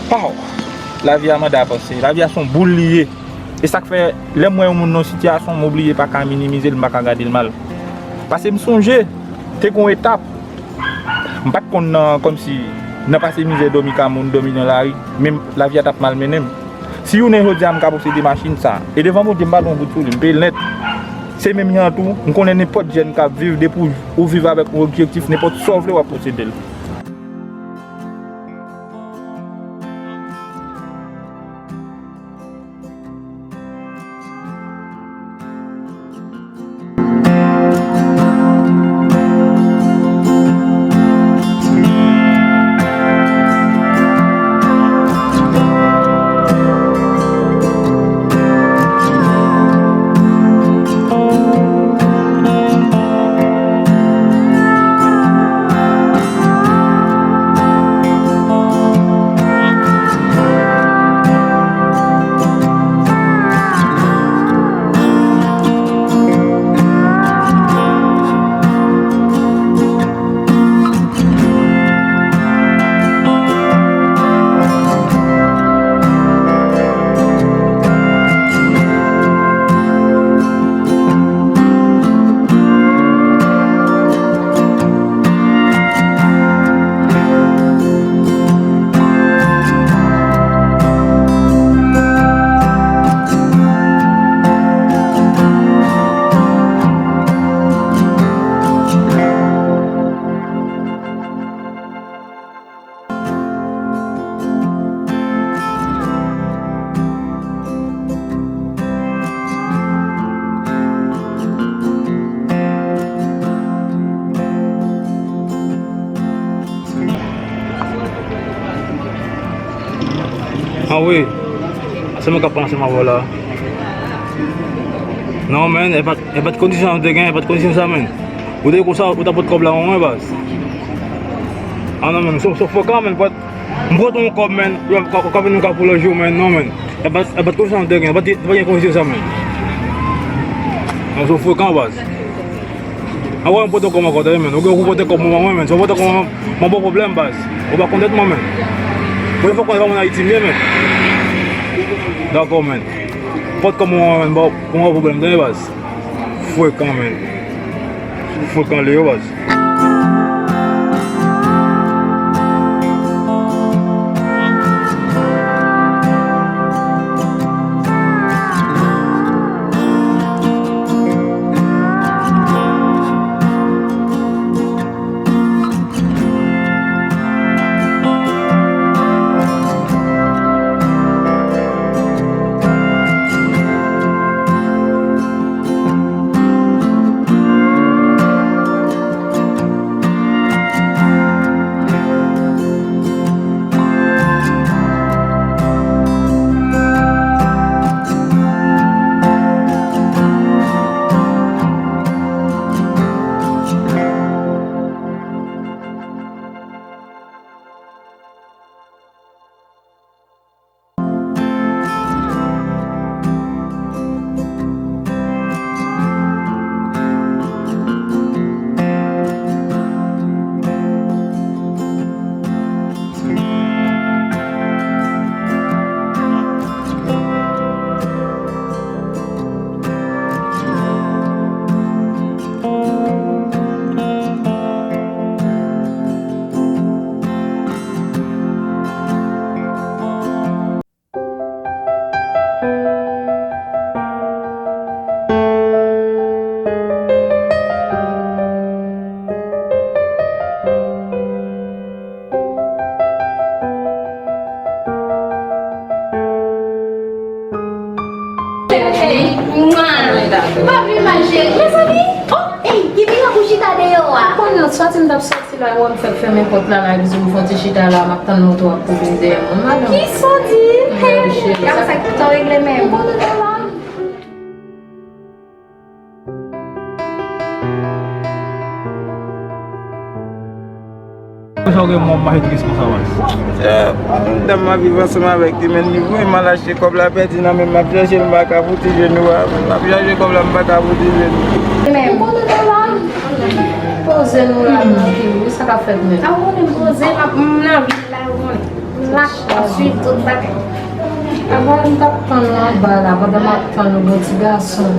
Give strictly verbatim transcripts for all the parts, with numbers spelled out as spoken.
Pow! Lavi a mande a panse. Lavi a se yon boul li ye. E sa k fè, lè m wè yon moun nan yon sitiyasyon, m oblije pa ka minimize l, m pa ka gade l mal. Paske m sonje, te gen yon etap, m pa t konn nan, kòmsi, nan pase mizè, dòmi ka moun, dòmi nan lari, men lavi a t ap malmennen m. Si jounen jodi a m ka posede machin sa, e devan Bondye m pa dwe yon goud sou li, m peye l nèt. Se menm jan an tou, m konnen nenpòt jèn k ap viv, depi w, ou viv avèk yon objektif, nenpòt sa w vle w ap posede l. Ah wi. Se mwen k ap pale ansanm avè w la. Non, men, e pa t, e pa t kondisyon sa nou te gen, e pa t kondisyon sa, men. Ou te konsa, ou ta pot kòb la, mwen, baz. Ah non, men, se, se frekan, men, pot, m pot yon kòb, men, yon kòb, kòb nou ka pou lòt jou, men, non, men. E pa t, e pa t kondisyon sa nou te gen, e pa t, e pa t gen kondisyon sa, men. Non, se frekan, baz. Anvoye m pote kòb ankò, tande, men. Ou gen pou pote kòb mwen, men. Si w pote kòb mwen, mwen bon pwoblèm, baz. Ou pa konn tèt mwen, men. Premye fwa w konn pa moun Ayiti m ye, men. Dakò, men. Pote kòb mwen, men, bon, mwen bon pwoblèm, tande, baz. Frekan, men. Frekan li yo, baz. Mwa. Pa vin mal, cheri. Mezanmi. Oh, ey, gen mirak ou chita deyò a. Ou konn lòt swa ti m t ap soti la, wè m fèk fèmen pòt la, la, bizou m fè yon ti chita la, m ap tann moto ap kouri dèyè mwen, madanm. Ki sa w di? Hey, cheri, gade sa ki tan regle men. Bon, nou te la. Konsa w gen mò mache tris konsa, baz. Eh, dam m ap viv ansanm avèk li, men li voye m al achte kòb la pèdi nan men m, m ap chache l, m pa ka fouti jwenn ou a, m ap chache kòb la, m pa ka fouti jwenn ou. Men, poze nou la, trankil, wi, sa k ap fèt menm? A, ou konnen m poze, m ap, m nan vil la, ou konnen. Lach, swiv tout bagay. Avan m t ap tann ou anba la, pandan m ap tann ou, gen yon ti gason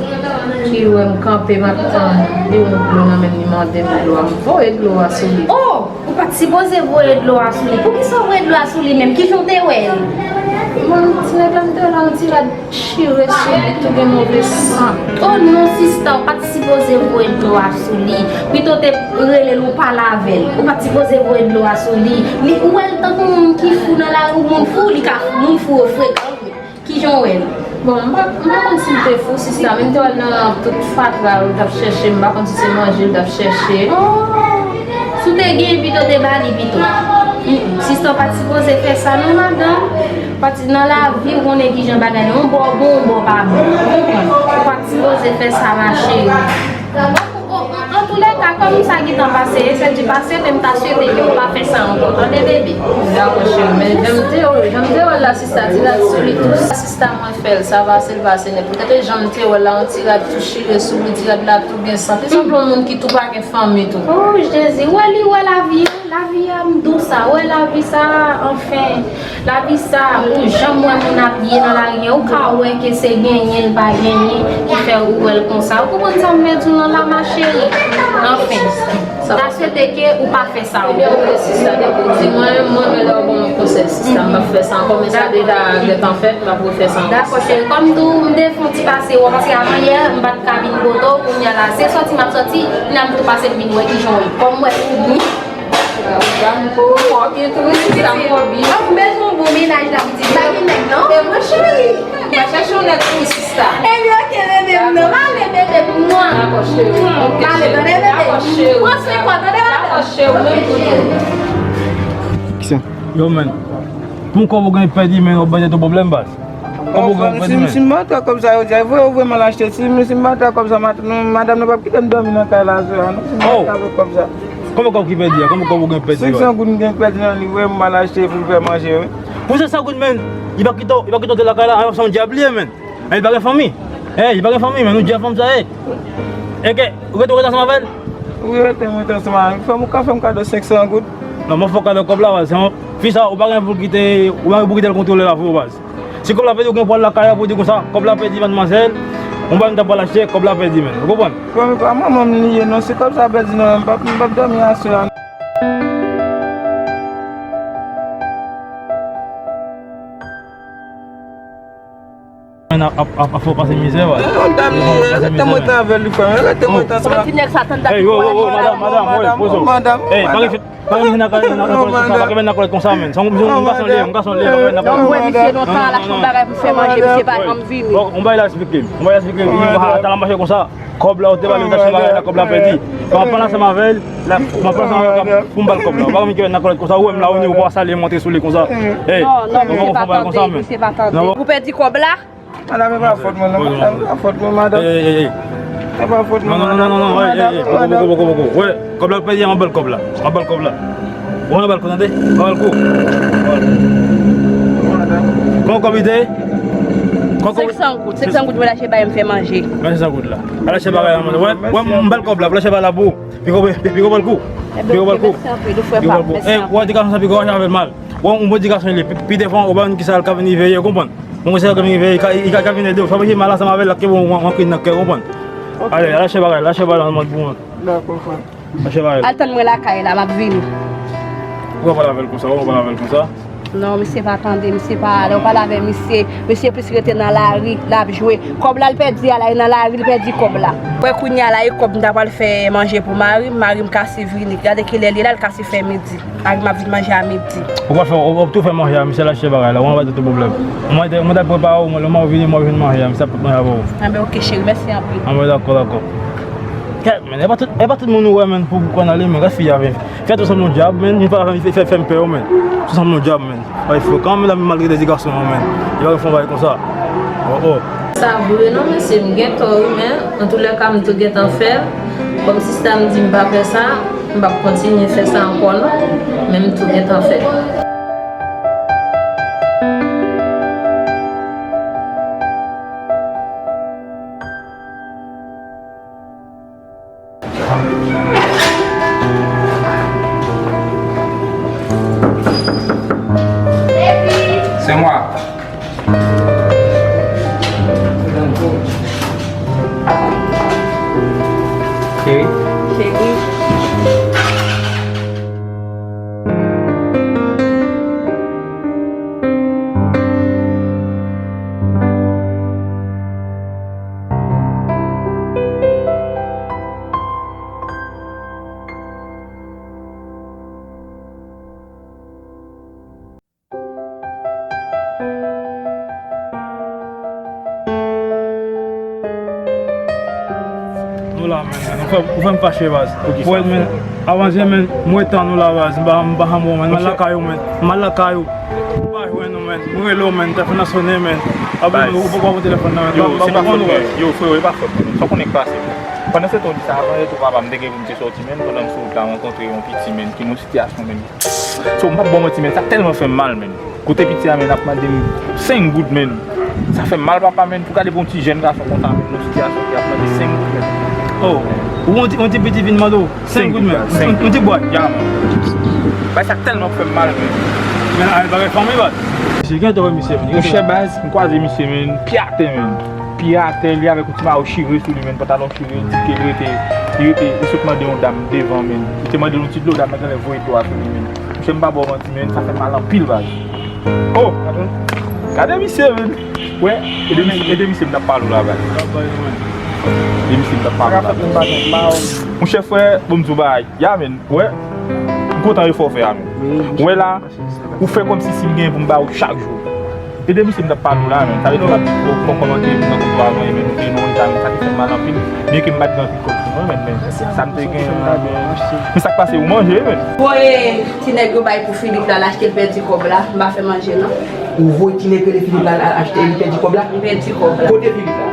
ki wè m kanpe, m ap tann, li wè m dlo nan men l, li mande m dlo a, m voye dlo a sou li. Oh! Ou pa t sipoze voye dlo a sou li. Poukisa w voye dlo a sou li menm? Kijan w te wè l? Bon, ti nèg la, m te wè l yon ti rad chire sou li, tou gen move san. Oh non, sista, w pa t sipoze voye dlo a sou li. Pito w te rele l, ou pale avè l. Ou pa t sipoze voye dlo a sou li. Li, ou wè l tankou moun ki fou nan lari, ou moun fou, li ka, moun fou yo frekan vre. Kijan w wè l? Bon, m pa, m pa konn si l te fou, sista, men m te wè l nan tout fatra yo, l t ap chèche, m pa konn si se manje l t ap chèche. Oh, si w te gen, pito te ba li pito. Mm, mm. Sista, w pa t sipoze fè sa non, madanm. Pati nan lavi, ou konnen kijan bagay nan yon bò bon, yon bò pa bon. Ou konprann? Ou pa t sipoze fè sa, ma chérie. Bon, an, an, antoulèka, kòm sa gentan pase, se di pase, men m ta swete ke w pa fè sa ankò. Tande, bebe? Dakò, cheri, men jan m te, jan m te wè l la, sista, ti rad sou li tou. Sista, mwen fè l, sa pase, l pase nèt. Poutèt jan m te wè l la, yon ti rad tou chire sou li, ti rad la tou gen san. Te sanble yon moun ki tou pa gen fanmi tou. Oh, Jezi, wè li wè lavi, lavi a m dou sa, wè lavi sa, anfen. Lavi sa, ou janm wè moun ap ye nan lari an, ou ka wè ke se genyen, l pa genyen, ki fè ou wè l konsa. Ou konprann sa m vle di w lan la, ma chérie? Anfen, m ta swete ke ou pa fè sa ankò. Ebyen, ok, sista, depi w di mwen, mwen menm lè w ban mwen konsèy, sista, m p ap fè sa ankò, men sa deja gentan fèt, m p ap refè sa ankò. Dakò, cheri, kòm tou, m te fè yon ti pase wè w, paske avan yè, m pa t ka vin kote w, kounye a la, se sòti m ap sòti, kounye a m tou pase m vin wè kijan w ye. Kòm m wè ou byen, Ou fò byen tou wi, sista, m fò byen. Ou bezwen yon bon mennaj la, pitit. Pa gen nèg, non? E mwen, cheri. M va chèche yon nèg pou ou, sista. Ebyen, ok, bebe m, non. M ale, bebe m, mwa. Dakò, cheri. Ok, cheri. M ale, tande, bebe. Dakò, cheri. Pran swen kò, tande, madanm. Dakò, cheri, ou menm tou. Yo, man. Pou kòb ou gen pèdi, men w ap bay tèt ou pwoblèm, baz. Kòb ou gen pèdi, men. Si m pa t wè kòb sa yo di a, voye, voye m al achte. Si, si m pa t wè kòb sa, madanm nan p ap kite m dòmi nan kay la aswè a, non. Si m pa t wè kòb sa. Konbyen kòb ki pèdi a? Konbyen kòb ou gen pèdi a? Senk san goud m gen pèdi nan li, voye m al achte pou l fè manje, wi. Pou senk san goud, men, li pa kite w, li pa kite w te lakay la, a, se yon dyab li ye, men. Li pa gen fanmi. Li pa gen fanmi, men, nou dyab fanm sa ye. E ke, ou rete, ou rete ansanm avè l? Wi, rete, m rete ansanm avè l. Fanm, ou ka fè m kado senk san goud? Non, m ap fè w kado kòb la, baz. Se yon fi sa, ou pa gen pou kite, ou pa gen pou kite l kontwole lavi w, baz. Si kòb la pèdi, ou gen pou al lakay la pou di konsa, kòb la pèdi, madmwazèl, yon bagay m ta pral achte, kòb la pèdi, men. Ou konprann? Bon, men pa manman m li ye, non. Si kòb sa pèdi, non, m p ap, m p ap dòmi aswè a. Men ap, ap, ap, ap fè w pase mizè, baz. Non, non, dam li ye, rete m rete avè li, frè m, rete m rete ansanm. Ti nèg sa tann dat. Ey, wo, wo, wo, madanm, madanm, woy, poze w. Madanm, ey, pa gen Pa gen nan kòlèt konsa, pa gen nan kòlèt konsa, men. Se yon, yon gason li ye, yon gason li ye, pa gen nan kòlèt. Non, m wè misye lontan, l achte yon bagay pou fè manje, misye pa janm vini. Bon, yon bagay la eksplike m. Yon bagay la eksplike m. Li pa ta la mache konsa. Kòb la, ou te pale, ou te achte bagay la, kòb la pèdi. Kòm w pale ansanm avè l, m ap pale ansanm avè l pou m ba l kòb la. Ou pa konn ki nan kòlèt konsa, ou wè m la, ou pa salye m antre sou li konsa. Ey, non, non, misye pa tande, misye pa tande. Ou pèdi kòb la? Madanm, e pa fòt mwen, non, madanm, e pa fòt mwen, madanm. Ey, ey, ey, ey. E pa fòt mwen, madanm, madanm. Ey, ey, ey, poko, poko, poko, poko. Wè, kòb la pèdi a, m ap ba l kòb la. M ap ba l kòb la. Ou pa ba l kou, tande? M ap ba l kou. Kòman kòb li te ye? Kòman kòb? Senk san goud, senk san goud, mwen lache bay, m fè manje. Mwen senk san goud la. Al achte bagay la, mwen. Wè, wè, m ba l kòb la, pou l achte bagay la pou ou. Piko, piko ba l kou. Piko ba l kou. Piko ba l kou. Ey, wè, ti gason sa, piko, wè, avè l mal. Wè, yon bon ti gason li ye. Pi, pi devan, ou pa konn kisa l ka vin veye, ou konprann? Bon, se sa k ap vin veye, li ka, li ka, ka vin ede w. Fò w mete mal ansanm avè l, l ap kenbe w, w, w, w, nan kè, w konprann? Ok. Ale, al achte bagay, al achte bagay nan mòd pou mwen. Dakò, frè. Al achte bagay. Al tann mwen lakay la, m ap vini. Ou pa pale avè l konsa, ou pa pale avè l konsa. Non, misye pa tande, misye pa ale, ou pale avè misye. Misye plis rete nan lari, l ap jwe. Kòb la, l pèdi a la, e nan lari, l pèdi kòb la. Wè, kounye a la, e kòb m ta pral fè manje pou mari m, mari m kase vini. Gade kilè l ye la, l kase fè midi. Ak m ap vin manje a midi. Ou pral fè, ou, ou tou fè manje a, misye al achte bagay la, ou anba tout pwoblèm. Mwen te, mwen t ap prepare w, mwen, lè mwen vini, mwen jwenn manje a, misye ap pot manje a ba ou. Anben, ok, cheri, mèsi anpil. Anben, dakò, dakò. Kèt, men, e pa tout, e pa tout moun ou wè, men, pou, pou konn ale, men, gad fi a, men. Fè tou sanble yon dyab, men, vin pale avè m, fè, fè, fè m pè, men. Tou sanble yon dyab, men. Bagay frekan, men, l ap maltrete ti gason an, men. Li pa gen fon bagay konsa. Oh, oh. Sa vre non, mesye, m gen tò, wi, men, antoulèka, m tou gentan fè l. Kòm sista m di m pa fè sa, m p ap kontinye fè sa ankò non, men m tou gentan fè l. Ou fè, ou fè m fache, baz. Pou ki sa? Pou men, avanse, men, mwen tann ou la, baz. M pa, m pa janm wè w, men. M al lakay ou, men. M al lakay ou. M pa jwenn ou, men. M rele w, men. Telefòn nan sonnen, men. Apre, ou poko pran telefòn nan, men. Yo, se pa fòt mwen. Yo, frero, e pa fòt mwen. Sa w konnen k pase. Pandan se tan, w di sa, avan yè tou papa m te gen pou m te sòti, men. Pandan m sou wout la, m rankontre yon piti, men, ki nan yon sitiyasyon, men. So, m p ap ba w manti, men. Sa tèlman fè m mal, men. Kote piti a, men, ap mande m senk goud, men. Sa fè m mal, papa, men, pou gade pou yon ti jèn gason konsa, men, nan sitiyasyon ki ap mande senk goud, men. Oh, ou yon ti, yon ti piti vin mande w senk goud, men. Yon ti bwat. Ya, men. Bay sa tèlman fè m mal, men. Men, a, bagay fanmi, baz. Misye, gen te wè misye, men. Monchè, baz, m kwaze misye, men. Pye atè, men. Pye atè, li avèk yon ti mayo chire sou li, men. Pantalon chire, di ke li rete, li rete, li sot mande yon dam devan, men. Li te mande yon ti dlo, dam nan genlè voye dlo a sou li, men. Monchè, m pa ba w manti, men, sa fè m mal anpil, baz. Oh! Gade misye, men. Wè, e de misye, e de misye m t ap pale w la, baz. E de misye m t ap pale w la. Monchè, frè, bon, m di w bagay. Ya, men, wè, m kontan efò w fè a, men. Wè la, ou fè kòmsi si m gen pou m ba w chak jou. E de misye m t ap pale w la, men. Sa vle di m ap di w, fò w kòmante, m nan konplo avan, men, nou te nan eta, men, sa te fè m mal anpil. Byen ke m pa t gen anpil kòb sou mwen, men, men, sa m te gen an, men, men sa k pase, ou manje, men. Voye ti nèg yo bay pou Filip la, l achte l pèdi kòb la, m pa fè manje, non. Ou voye ti nèg rele Filip la, l al achte, li pèdi kòb la? Li pèdi kòb la. Kote Filip la?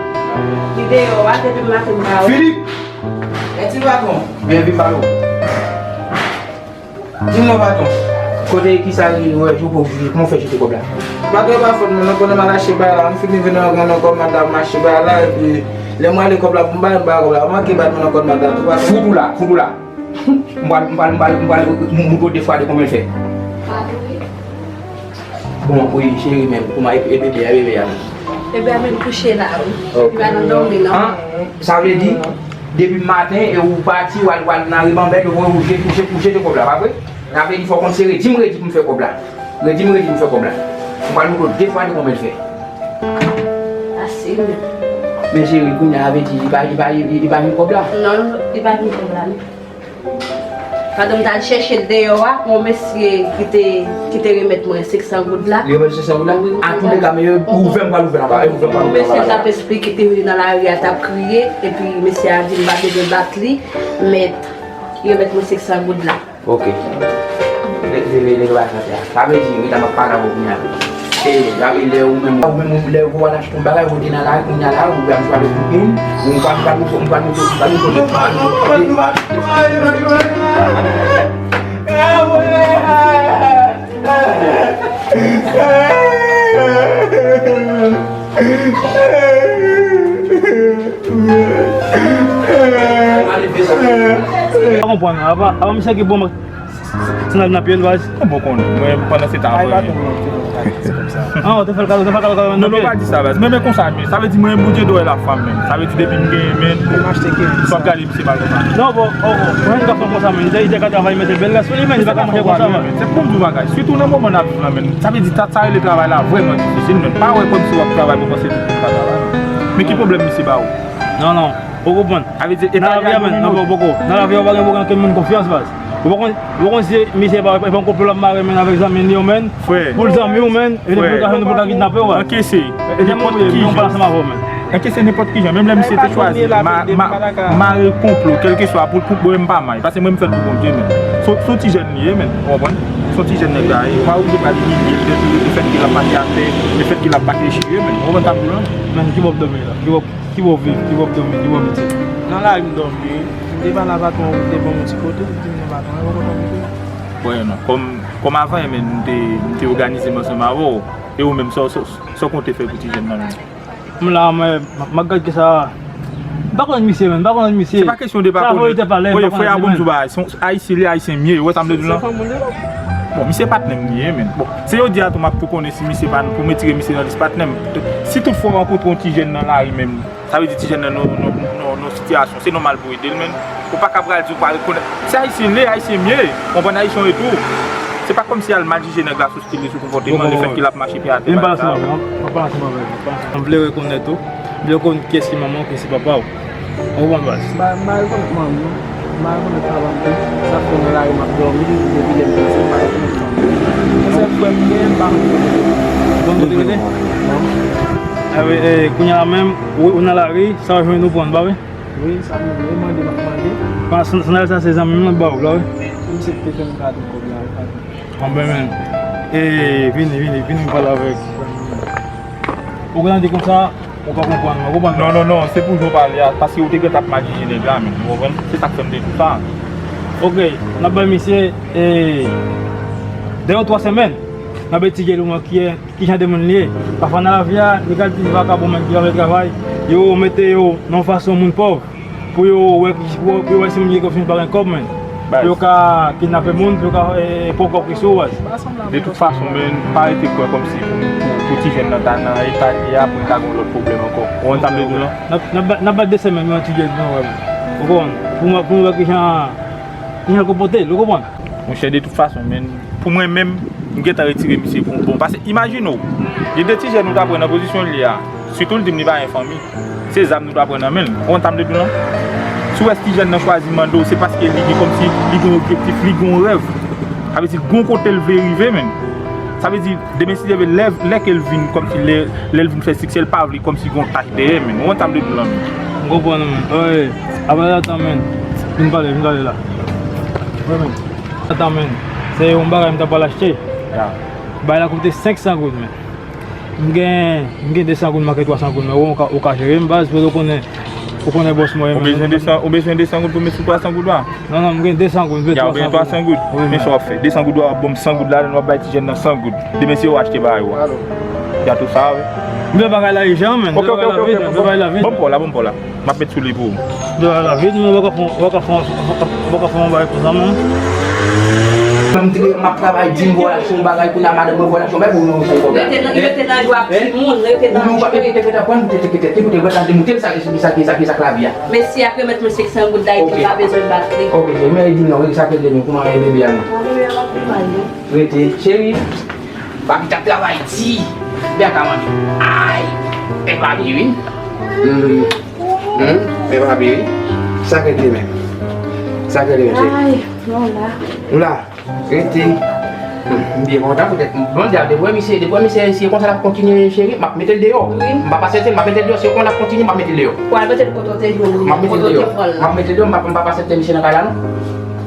Li deyò a, depi maten m pa wè. Filip! E ti patwon, byen vin pale w. Di m non, patwon. Kote, kisa ki wè, jou pou jou, kòman w fè jete kòb la? Patwon, e pa fòt mwen non, pandan m al achte bagay la, m fin rive nan gran nan kòd manda m achte bagay la, epi lè m rale kòb la pou m ba l, m ba l kòb la, manke bat mwen nan kòd manda tou, patwon. Fout ou la, fout ou la. M pral, m pral, m pral, m pral moutre w de fwa de konbyen l fè. Bon, wi, cheri, men, kòman e, e bebe a, bebe a, men? Bebe a menm kouche la, wi. Ok. Li pa nan dòmi, non. An, sa vle di, depi maten, e ou pati, w al, w al nan ribanbèt, yo voye w jete, jete, jete kòb la, pa vre? Sa vle di, fò w konn se redi m redi pou m fè kòb la. Redi m redi pou m fè kòb la. M pral moutre w de fwa de konbyen l fè. Ase, men. Men cheri, kounye a, sa vle di, li pa, li pa, li, li pa jwenn kòb la? Non, li pa jwenn kòb la, non. Pandan m t al chèche l deyò a, yon mesye ki te, ki te remèt mwen senk san goud la. Li remèt senk san goud la? Wi, wi. Antouleka, men yo ouvè, m pral ouvè anba, e ouvè, m pral ouvè anba. Mesye t ap esplike, te vini nan lari a, t ap kriye, epi mesye a di m pa bezwen bat li, men li remèt mwen senk san goud la. Ok. Leve, leve, leve, bay chante a. Sa vle di, wi, la m ap pale avè w kounye a. E, la, e lè ou menm, ou menm, lè ou al achte yon bagay, ou te nan lari, kounye a la, ou pral jwe avèk moun, ou pral, pral, pral, pral, pral, pral, pral, pa konprann, apa, apa misye ki bon. Sandal nan pye l, baz. Mwen bon konn. Mwen pandan se tan. Ay, pa tou, non, tou, non, pa tou, se konsa. Ah, ou te fè l kado, ou te fè l kado, kado nan pye l. Non, non, pa di sa, baz. Mwen, men konsa, men. Sa vle di mwen, Bondye dwe la fanm, men. Sa vle di depi m genyen, men. M achte kenz. Fò ap gade misye mal konsa. Non, bon, oh, oh, mwen, yon gason konsa, men. Li te ka travay, mete bèl rès sou li, men li pa ka manje konsa, men. Se pou m di w bagay. Sitou nan moman n ap viv la, men. Sa vle di, sa, sa rele travay la vrèman difisil, men. Pa wè kòmsi w ap travay pou panse tout moun ka travay, men. Men ki pwoblèm misye ba ou? Non, non. Ou konprann? Sa vle di, nan lavi a, men, nan poko. Nan lavi a, ou pa gen pou gen okenn moun konfyans, baz. Ou pa konn, ou pa konn si misye pa, pa yon konplo l ap mare, men, avèk zanmi li yo, men. Frè. Pou l zanmi w, men, epi pou l ka jwenn ou, pou l ka kidnape w, baz. Ankese. Nenpòt ki jan. Ankese nenpòt ki jan. Menm lè misye te chwazi ma-, ma-, mare konplo, kèlkeswa, pou, pou, mwen, m pa may. Paske mwen, m fè l pou Bondye, men. Se, se yon ti jèn li ye, men. Ou konprann? Se yon ti jèn nèg la ye. Ou pa oblije pral imilye l, lefèt ke l ap mache atè, lefèt ke l ap mache chire, men. Ou konprann sa m di w la? Men, ki bò w dòmi la? Ki bò Ki bò w viv, ki bò w dòmi, ki bò w mete? Nan lari m dòmi, wi. M te pale a patwon an, li te ban m yon ti kote, li di m non patwon an poko dòmi tou. Bon, non, kòm, kòm avan, men, m te, m te òganize m ansanm avè w. E ou menm, sa w, sa w, sa w konte fè pou ti jèn nan menm? M la, mwen, m ap gad kisa. M pa konn misye, menm, m pa konn misye. Se pa kesyon de pa konnen. Sa verite pale, m pa konn misye, menm. Frè a, bon, m di w bagay. Se yon Ayisyen, li Ayisyen m ye, ou wè sa m vle di w lan? Bon, misye patnè m li ye, men. Bon, se jodi a tou m ap tou konnen si misye pa, pou m retire misye nan lis patnè m. Si toutfwa w rankontre yon ti jèn nan lari menm, sa vle di ti jèn nan nan, nan, nan, nan sitiyasyon, se nòmal pou w ede l, men. Ou pa ka pral di w pa rekonèt. Se Ayisyen l ye, Ayisyen m ye. Konprann Ayisyen w ye tou. Se pa kòmsi al mal jije nèg la sou stil li, sou konpòteman, lefèt ke l ap mache pye atè. E m pa ansanm avè w, non? M pa ansanm avè w, m pa ansanm. M vle rekonèt ou. M vle konn kiyès ki manman w, kiyès ki papa w. Ou konprann, baz? M pa, m pa rekonèt manman m, non. M pa rekonèt papa m tou. Sa fè nan lari m ap dòmi depi lè m piti, m pa rekonèt manman m. Yon sèl frè m gen, m pa konn kote l rete. Bon, kote l rete? Non. Kounye a la menm, ou, ou nan lari, sa w jwenn ou pran, pa vre? Wi, sa m vle mande, m ap mande. Pa, san-, sandal sa se zanmi m nan ba w la, wi. Misye te fè m kado kòb la, wi, patwon. Anben, men. E, vini, vini, vini m pale avèk. Ou gentan di konsa, ou pa konprann, ou konprann? Non, non, non, se pou jan w pale a, paske ou te gentan ap mal jije nèg la, men, ou konprann? Se sa k fè m te di w sa. Oke, n ap bay misye, e, de ou twa semèn, n ap etidye l ou manke. Kijan de moun li ye? Pafwa nan lavi a, li ka plis vakabon menm ki pa vle travay. Yo mete yo nan yon fason moun pòv. Pou yo wè, pou, pou yo wè si moun gen konfyans pa gen kòb, men. Pou yo ka kidnape moun, pou yo ka, eh, pran kòb ki sou ou. De tout fason, men, pa rete kwè kòmsi pou, pou, pou ti jèn nan ta nan eta li a, pou l ta gen lòt pwoblèm ankò. Ou konn sa m vle di w lan? N ap, n ap, n ap bat de semèn, men, ti jèn nan, wè, men. Ou konprann? Pou mwen, pou mwen wè kijan, kijan l konpòte l, ou konprann? Monchè, de tout fason, men, pou mwen menm, m gentan retire misye pou bon. Paske, imajine w, gen de ti jèn ou ta pran nan pozisyon l ye a, sitou l di m li pa gen fanmi. Se zam nou ta pran nan men l. Ou konn sa m vle di w lan? Si w wè ti jèn nan chwazi mande w, se paske li gen kòmsi, li gen objektif, li gen yon rèv. Sa vle di, gon kote l vle rive, men. Sa vle di, demen si Dye vle, lè, lè ke l vin, kòmsi lè, lè l vin fè siksè, l pa vle kòmsi gon tach dèyè, men. Ou konn sa m vle di w lan, men. M konprann, men. Wi. Apre sa, tann, men. Vin pale, vin pale la. Wi, men. Atann, men. Se yon bagay m ta pral achte. Ya. Bagay la koute senk san goud, men. M gen, m gen de san goud, manke twa san goud, men ou ka, ou ka jere m, baz, paske ou konnen, ou konnen bòs mwen. Ou bezwen de san, ou bezwen de san goud pou met sou twa san goud la? Non, non, m gen de san goud, m gen twa san goud. Ya, ou gen twa san goud. Wi, men sa w ap fè? De san goud la, w ap ban m san goud ladann, w ap bay ti jèn nan san goud. Demen se yo achte bagay ou a. Ya tou sa, wi. M vle bagay la ijan, men. Ok, ok, ok, ok. M vle bagay la vit. Ban m pa w la, ban m pa w la. M ap met sou li pou ou. De la, la vit, men w pa ka fè, w pa ka fè, w pa ka fè yon bagay konsa, non. Mwen, m te, m ap travay di m vwala fè yon bagay, kounye a madanm mwen vwala fè yon bagay pou mwen fè yon bagay. Rete nan, rete nan jwa ak timoun, rete nan jwa. Ou pa rete tèt an pran, te teke tèt li, koute, vwala demoute l, sa, sa, sa, sa, sa k lavi a. Mesye a remèt mwen senk san goud la, epi m pa bezwen bat li. Ok, cheri, men di m non, sa k rete nou, kouman e bebe a nou? An, bebe a pa pi mal, non. Rete, cheri. Papi t ap travay di. Byen ka manje. Ay! E papi wi. Hmm. Hmm? E papi wi. Sa k rete menm? Sa k rete menm, cheri? Ay, non la. Nou la. Rete. Hmm, m byen kontan poutèt m, bon, depi wè misye, depi wè misye, si e konsa l ap kontinye, cheri, m ap mete l deyò. Wi. M pa pase l, m ap mete l deyò. Si e konsa l ap kontinye, m ap mete l deyò. Pral mete l kote w te jwenn li, kote w te pran l la. M ap mete l deyò, m pa, m pa pase l misye nan kay la, non.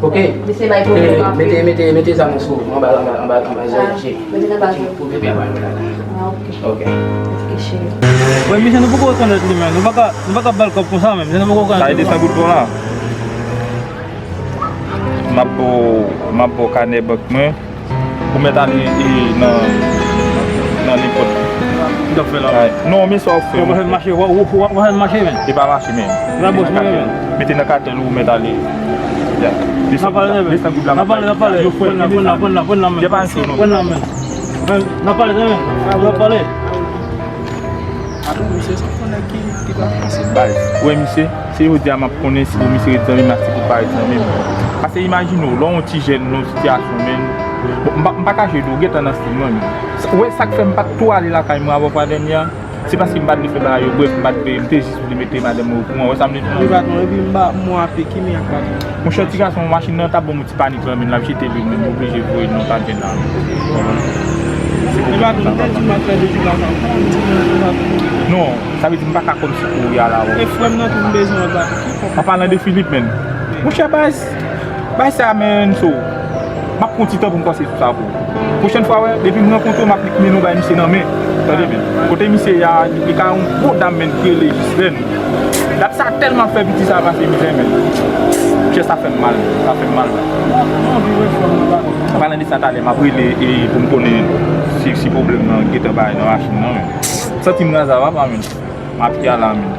Ok. Misye bay pwoblèm anpil. Mete, mete, mete zam nan sou, anba, anba, anba, anba zòrèy misye. Mete nan baz mwen. Pou bebe a bay mwen la. Ah, ok. Ok. Ok, cheri. Wè, misye, nou poko rekonèt li, men. Nou pa ka, nou pa ka ba l kòb konsa, men. Misye, nou poko rekonèt li. Sa e de san goud pou la. M ap ba w, m ap ba w kanè bank mwen. Ou mèt ale, e, nan, nan nenpòt. Ou t ap fè la. Ay, non, men sa w ap fè. Ou pa fè mache, ou, ou, ou pa fè mache, men. E pa mache, men. E pa bòs mwen, men. Mete nan katèl ou, ou mèt ale. Ya. N ap pale, men. Desann goud la, n ap pale, n ap pale. Yo, frè, pran la, pran la, pran la, pran la, men. Pran la, men. N ap pale, men. N ap pale. Atò, misye, se yon nèg ki, ki pa fasil. Baz, ou wè misye, se jodi a m ap konnen si pou misye ret zanmi m ak si pou pa ret zanmi m. Paske imajine w, lè w yon ti jèn nan yon sitiyasyon, men, bon, m pa, m pa kache di w, w gentan nan stil mwen, men. Ou wè sa k fè m pa t tou ale lakay mwen avè w fwa dènye a? Se paske m pa t vle fè bagay yo, brèf, m pa t vle, m te jis vle mete madanm mwen okouran, ou wè sa m vle di w lan? Wi, patwon, epi m pa, m wè apre ki men ak patwon. Monchè, ti gason, machin nan t ap ban m ti panik lan, men l ap jete li, men m oblije voye l nan paken la. Epa tou, m te di m ap fè depi la, sa m pa di m nan epa tou. Non, sa vle di m pa ka kòmsi kouri a la, wè. E frè m nan tou m bezwen an pa. An palan de Filip, men. Monchè, baz, bay sa, men, so. M ap pran ti tan pou m panse sou sa pou ou. Pwochèn fwa, wè, depi m rankontre w, m ap mennen w bay misye nan men. Tande, men. Kote misye ye a, li ka yon gwo dam, men, ki rele Jislèn. Dat sa tèlman fè piti sa pase mizè, men. Chè sa fè m mal, sa fè m mal. An palan de sa, talè m ap rele e pou m konnen si, si pwoblèm nan gentan bay nan machin nan, men. M santi m raz a papa, men. M ap pye a la, men.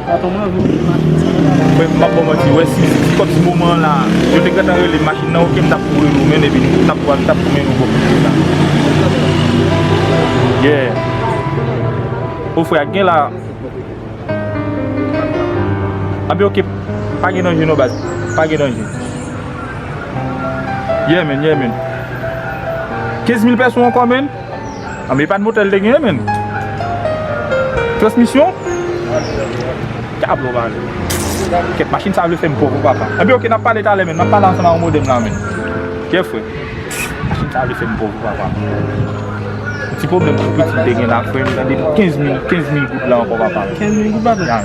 Patwon mwen vin pou machin sa. Mwen, m ap ba w manti, wè, si, si kòmsi moman an la, yo te gentan rele machin nan, oke, m t ap kouri lou, men epi m t ap pran, m t ap mennen w bò kote sa. Yeah. O frè, gen la. Anben, oke, pa gen danje non, baz. Pa gen danje. Yeah, man, yeah, man. Kenz mil pèso ankò, man. Anben, e pa t motè l te genyen, man. Transmisyon? Dyab, ou pale. Kèt, machin sa vle fè m pòv, papa. Anben, oke, n ap pale talè, man. M ap pale ansanm ak yon modèm la, man. Kè frè. Machin sa vle fè m pòv, papa. Yon ti pwoblèm pou piti te gen la, frè m, tande, pou kenz mil, kenz mil goud la ankò, papa. Kenz mil goud, patwon? Ya.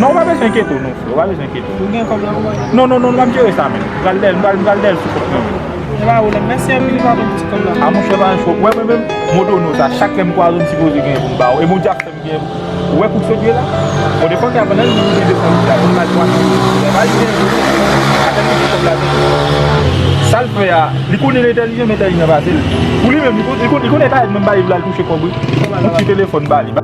Non, ou pa bezwen enkyete w non, frè, ou pa bezwen enkyete w. Ou gen kòb la pou mwen? Non, non, non, non, m ap jere sa menm. M pral dèyè l, m pral, m pral dèyè l sou kont mwen menm. E pa pwoblèm, mèsi anpil, ou pa konn ti kòb la. A monchè, pa yon chòk. Wè, mwen menm, Modono sa, chak lè m kwaze w, m sipoze genyen pou m ba w. E Mondjak fè m genyen pou. Ou wè kout sot ye la? Bon, defwa ki avantaj li gen de fon la, pou m ba l twa. Lè pa li genyen pou li, atè li gen kòb la, sa l fè a, li konnen l entèlijan, men entèlijan pase l. Pou li menm, li kon-, li kon-, li konnen pa mwen m ba li pou l al touche kòb, wi. Yon ti telefòn ba li.